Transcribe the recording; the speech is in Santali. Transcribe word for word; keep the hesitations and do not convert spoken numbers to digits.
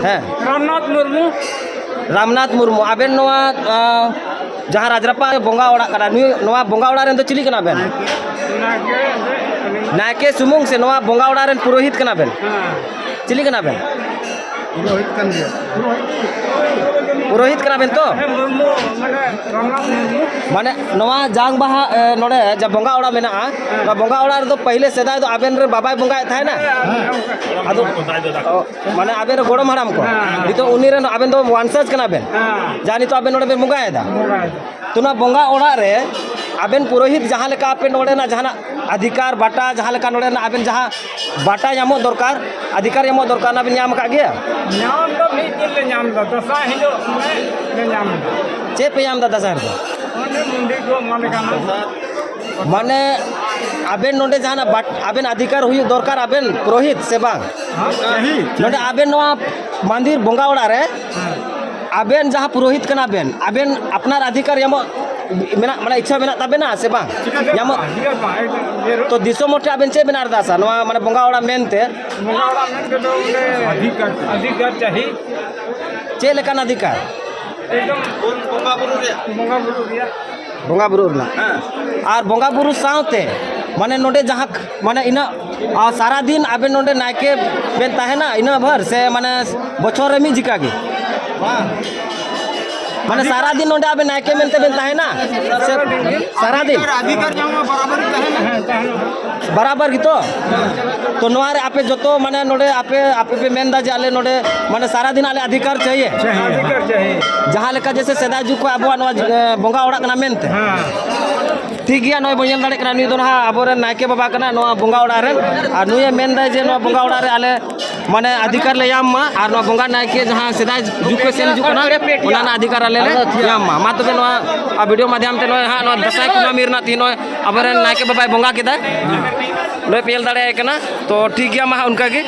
ᱦᱮᱸ᱾ ᱨᱟᱢᱱᱟᱛᱷ ᱢᱩᱨᱢᱩ᱾ ᱨᱟᱢᱱᱟᱛᱷ ᱢᱩᱨᱢᱩ, ᱟᱵᱮᱱ ᱱᱚᱣᱟ, ᱟᱸ, ᱡᱟᱦᱟᱸ ᱨᱟᱡᱽᱨᱟᱯᱟ ᱵᱚᱸᱜᱟ ᱚᱲᱟᱜ ᱠᱟᱱᱟ, ᱱᱩᱭ, ᱱᱚᱣᱟ ᱵᱚᱸᱜᱟ ᱚᱲᱟᱜ ᱨᱮᱱ ᱫᱚ ᱪᱤᱞᱤ ᱠᱟᱱᱟ ᱵᱮᱱ? ᱱᱟᱭᱠᱮ᱾ ᱱᱟᱭᱠᱮ ᱥᱩᱢᱩᱝ ᱥᱮ ᱱᱚᱣᱟ ᱵᱚᱸᱜᱟ ᱚᱲᱟᱜ ᱨᱮᱱ ᱯᱩᱨᱳᱦᱤᱛ ᱠᱟᱱᱟ ᱵᱮᱱ? ᱦᱮᱸ᱾ ᱪᱤᱞᱤ ᱠᱟᱱᱟ ᱵᱮᱱ? ᱯᱩᱨᱳᱦᱤᱛ ᱠᱟᱱ ᱜᱮᱭᱟ᱾ ᱯᱩᱨᱳᱦᱤᱛ ᱠᱟᱱᱟ ᱵᱮᱱ ᱛᱚ? ᱦᱮᱸ, ᱢᱩᱨᱢᱩ, ᱢᱟᱱᱮ ᱨᱟᱢᱱᱟᱛᱷ ᱢᱩᱨᱢᱩ᱾ ᱢᱟᱱᱮ ᱱᱚᱣᱟ ᱡᱟᱝ ᱵᱟᱦᱟ, ᱮ, ᱱᱚᱰᱮ ᱡᱟ ᱵᱚᱸᱜᱟ ᱚᱲᱟᱜ ᱢᱮᱱᱟᱜᱼᱟ, ᱦᱮᱸ᱾ ᱱᱚᱣᱟ ᱵᱚᱸᱜᱟ ᱚᱲᱟᱜ ᱨᱮᱫᱚ ᱯᱟᱹᱦᱤᱞᱮ ᱥᱮᱫᱟᱭ ᱫᱚ ᱟᱵᱮᱱ ᱨᱮᱱ ᱵᱟᱵᱟᱭ ᱵᱚᱸᱜᱟᱭᱮᱫ ᱛᱟᱦᱮᱱᱟ? ᱦᱮᱸ, ᱟᱫᱚ, ᱚ, ᱢᱟᱱᱮ ᱟᱵᱮᱱ ᱨᱮᱱ ᱜᱚᱲᱚᱢ ᱦᱟᱲᱟᱢ ᱠᱚ᱾ ᱦᱮᱸ᱾ ᱱᱤᱛᱚᱜ ᱩᱱᱤ ᱨᱮᱱ ᱟᱵᱮᱱ ᱫᱚ ᱣᱟᱱᱥᱟᱡᱽ ᱠᱟᱱᱟ ᱵᱮᱱ᱾ ᱦᱮᱸ᱾ ᱡᱟᱦᱟᱸ ᱱᱤᱛᱚᱜ ᱟᱵᱮᱱ ᱱᱚᱰᱮ ᱵᱮᱱ ᱵᱚᱸᱜᱟᱭᱮᱫᱟ᱾ ᱵᱚᱸᱜᱟᱭᱮᱫᱟ᱾ ᱛᱚ ᱱᱚᱣᱟ ᱵᱚᱸᱜᱟ ᱚᱲᱟᱜ ᱨᱮ ᱟᱵᱮᱱ ᱯᱩᱨᱳᱦᱤᱛ ᱡᱟᱦᱟᱸ ᱞᱮᱠᱟ ᱟᱯᱮ ᱱᱚᱰᱮᱱᱟᱜ ᱡᱟᱦᱟᱱᱟᱜ ᱟᱫᱷᱤᱠᱟᱨ, ᱵᱟᱴᱟ, ᱡᱟᱦᱟᱸ ᱞᱮᱠᱟ ᱱᱚᱰᱮᱱᱟᱜ ᱟᱵᱮᱱ ᱡᱟᱦᱟᱸ ᱵᱟᱴᱟ ᱧᱟᱢᱚᱜ ᱫᱚᱨᱠᱟᱨ, ᱟᱫᱷᱤᱠᱟᱨ ᱧᱟᱢᱚᱜ ᱫᱚᱨᱠᱟᱨ, ᱚᱱᱟ ᱵᱮᱱ ᱧᱟᱢ ᱟᱠᱟᱫ ᱜᱮᱭᱟ? ᱧᱟᱢ ᱫᱚ ᱢᱤᱫ ᱫᱤᱱ ᱞᱮ ᱧᱟᱢ ᱮᱫᱟ, ᱫᱚᱥᱟᱨ ᱦᱤᱞᱳᱜ ᱞᱮ ᱧᱟᱢ ᱮᱫᱟ᱾ ᱪᱮᱫ ᱯᱮ ᱧᱟᱢ ᱮᱫᱟ ᱫᱟᱸᱥᱟᱭ ᱨᱮᱫᱚ? ᱚᱱᱮ ᱢᱩᱱᱰᱤ ᱠᱚ ᱢᱟᱱᱮ ᱜᱟᱱᱚᱜ᱾ ᱢᱟᱱᱮ ᱟᱵᱮᱱ ᱱᱚᱰᱮ ᱡᱟᱦᱟᱱᱟᱜ ᱵᱟᱴ-, ᱟᱵᱮᱱ ᱟᱫᱷᱤᱠᱟᱨ ᱦᱩᱭᱩᱜ ᱫᱚᱨᱠᱟᱨ, ᱟᱵᱮᱱ ᱯᱩᱨᱳᱦᱤᱛ ᱥᱮ ᱵᱟᱝ? ᱦᱮᱸ, ᱪᱟᱹᱦᱤ᱾ ᱱᱚᱰᱮ ᱟᱵᱮᱱ ᱱᱚᱣᱟ ᱢᱟᱱᱫᱤᱨ ᱵᱚᱸᱜᱟ ᱚᱲᱟᱜ ᱨᱮ ᱦᱮᱸ᱾ ᱟᱵᱮᱱ ᱡᱟᱦᱟᱸ ᱯᱩᱨᱳᱦᱤᱛ ᱠᱟᱱᱟ ᱵᱮᱱ, ᱟᱵᱮᱱ ᱟᱯᱱᱟᱨ ᱟᱫᱷᱤᱠᱟᱨ ᱧᱟᱢᱚᱜ ᱢᱮᱱᱟᱜ, ᱢᱟᱱᱮ ᱤᱪᱪᱷᱟ ᱢᱮᱱᱟᱜ ᱛᱟᱵᱮᱱᱟ ᱥᱮ ᱵᱟᱝ? ᱪᱤᱠᱟᱹᱛᱮ ᱧᱟᱢᱚᱜ? ᱵᱟᱝ? ᱪᱤᱠᱟᱹᱛᱮ ᱵᱟᱝ? ᱮᱠᱫᱚᱢ ᱡᱟᱹᱨᱩᱲ᱾ ᱛᱚ ᱫᱤᱥᱚᱢ ᱦᱚᱲ ᱴᱷᱮᱱ ᱟᱵᱮᱱ ᱪᱮᱫ ᱵᱮᱱ ᱟᱨᱫᱟᱥᱟ ᱱᱚᱣᱟ ᱢᱟᱱᱮ ᱵᱚᱸᱜᱟ ᱚᱲᱟᱜ ᱢᱮᱱᱛᱮ? ᱵᱚᱸᱜᱟ ᱚᱲᱟᱜ ᱢᱮᱱ ᱛᱮᱫᱚ ᱚᱸᱰᱮ ᱚᱫᱷᱤᱠᱟᱨ ᱪᱟᱹᱦᱤ᱾ ᱪᱮᱫ ᱞᱮᱠᱟᱱ ᱚᱫᱷᱤᱠᱟᱨ? ᱮᱠᱫᱚᱢ ᱵᱚᱸᱜᱟ ᱵᱩᱨᱩ ᱨᱮᱭᱟᱜ᱾ ᱵᱚᱸᱜᱟ ᱵᱩᱨᱩ ᱨᱮᱭᱟᱜ᱾ ᱵᱚᱸᱜᱟ ᱵᱩᱨᱩ ᱨᱮᱱᱟᱜ᱾ ᱦᱮᱸ᱾ ᱟᱨ ᱵᱚᱸᱜᱟ ᱵᱩᱨᱩ ᱥᱟᱶᱛᱮ ᱢᱟᱱᱮ ᱱᱚᱰᱮ ᱡᱟᱦᱟᱸ ᱢᱟᱱᱮ ᱤᱱᱟᱹᱜ, ᱟᱨ ᱥᱟᱨᱟ ᱫᱤᱱ ᱟᱵᱮᱱ ᱱᱚᱰᱮ ᱱᱟᱭᱠᱮ ᱵᱮᱱ ᱛᱟᱦᱮᱱᱟ ᱤᱱᱟᱹ ᱵᱷᱳᱨ ᱥᱮ ᱢᱟᱱᱮ ᱵᱚᱪᱷᱚᱨ ᱨᱮ ᱢᱤᱫ ᱡᱤᱠᱟ ᱜᱮ? ᱵᱟᱝ᱾ ᱢᱟᱱᱮ ᱥᱟᱨᱟ ᱫᱤᱱ ᱱᱚᱰᱮ ᱟᱵᱮᱱ ᱱᱟᱭᱠᱮ ᱢᱮᱱᱛᱮ ᱵᱮᱱ ᱛᱟᱦᱮᱱᱟ ᱥᱮ ᱥᱟᱨᱟ ᱫᱤᱱ? ᱟᱫᱷᱤᱠᱟᱨ, ᱟᱫᱷᱤᱠᱟᱨ ᱧᱟᱢ ᱢᱟ ᱵᱟᱨᱟᱵᱟᱨᱤ ᱛᱟᱦᱮᱱᱟ᱾ ᱦᱮᱸ, ᱛᱟᱦᱮᱱᱟ᱾ ᱵᱟᱨᱟᱵᱟᱨ ᱜᱮᱛᱚ? ᱛᱚ ᱱᱚᱣᱟ ᱨᱮ ᱟᱯᱮ ᱡᱚᱛᱚ ᱢᱟᱱᱮ ᱱᱚᱰᱮ ᱟᱯᱮ, ᱟᱯᱮ ᱯᱮ ᱢᱮᱱ ᱮᱫᱟ ᱡᱮ ᱟᱞᱮ ᱱᱚᱰᱮ ᱢᱟᱱᱮ ᱥᱟᱨᱟ ᱫᱤᱱ ᱟᱞᱮ ᱟᱫᱷᱤᱠᱟᱨ ᱪᱟᱹᱦᱤᱭᱮ? ᱟᱫᱷᱤᱠᱟᱨ ᱪᱟᱹᱦᱤᱭᱮ᱾ ᱡᱟᱦᱟᱸ ᱞᱮᱠᱟ ᱡᱮᱥᱮ ᱥᱮᱫᱟᱭ ᱡᱩᱜᱽ ᱠᱷᱚᱱ ᱟᱵᱚᱣᱟᱜ ᱱᱚᱣᱟ, ᱮ, ᱵᱚᱸᱜᱟ ᱚᱲᱟᱜ ᱠᱟᱱᱟ ᱢᱮᱱᱛᱮ᱾ ᱦᱮᱸ᱾ ᱴᱷᱤᱠ ᱜᱮᱭᱟ, ᱱᱚᱜᱼᱚᱭ ᱵᱚᱱ ᱧᱮᱞ ᱫᱟᱲᱮᱭᱟᱜ ᱠᱟᱱᱟ, ᱱᱩᱭ ᱫᱚ ᱱᱟᱦᱟᱜ ᱟᱵᱚᱨᱮᱱ ᱱᱟᱭᱠᱮ ᱵᱟᱵᱟ ᱠᱟᱱᱟ ᱱᱚᱣᱟ ᱵᱚᱸᱜᱟ ᱚᱲᱟᱜ ᱨᱮᱱ᱾ ᱟᱨ ᱱᱩᱭᱮ ᱢᱮᱱᱫᱟᱭ ᱡᱮ ᱱᱚᱣᱟ ᱵᱚᱸᱜᱟ ᱚᱲᱟᱜ ᱨᱮ ᱟᱞᱮ ᱢᱟᱱᱮ ᱚᱫᱷᱤᱠᱟᱨ ᱞᱮ ᱧᱟᱢ ᱢᱟ ᱟᱨ ᱱᱚᱣᱟ ᱵᱚᱸᱜᱟ ᱱᱟᱭᱠᱮ ᱡᱟᱦᱟᱸ ᱥᱮᱫᱟᱭ ᱡᱩᱜᱽ ᱠᱷᱚᱱ ᱥᱮᱱ ᱦᱤᱡᱩᱜ ᱠᱟᱱᱟ, ᱚᱱᱟ ᱨᱮᱱᱟᱜ ᱚᱫᱷᱤᱠᱟᱨ ᱟᱞᱮ ᱞᱮ ᱧᱟᱢ ᱢᱟ᱾ ᱢᱟ ᱛᱚᱵᱮ ᱱᱚᱣᱟ, ᱟ, ᱵᱷᱤᱰᱤᱭᱳ ᱢᱟᱫᱽᱫᱷᱚᱢ ᱛᱮ ᱱᱚᱜᱼᱚᱭ ᱦᱟᱸᱜ ᱱᱚᱣᱟ ᱫᱟᱸᱥᱟᱭ ᱠᱩᱱᱟᱹᱢᱤ ᱨᱮᱱᱟᱜ ᱛᱮᱦᱮᱧ ᱱᱚᱜᱼᱚᱭ ᱟᱵᱚᱨᱮᱱ ᱱᱟᱭᱠᱮ ᱵᱟᱵᱟᱭ ᱵᱚᱸᱜᱟ ᱠᱮᱫᱟ, ᱱᱚᱜᱼᱚᱭ ᱯᱮ ᱧᱮᱞ ᱫᱟᱲᱮᱭᱟᱭ ᱠᱟᱱᱟ᱾ ᱛᱚ ᱴᱷᱤᱠ ᱜᱮᱭᱟ, ᱢᱟ ᱦᱟᱸᱜ ᱚᱱᱠᱟ ᱜᱮ᱾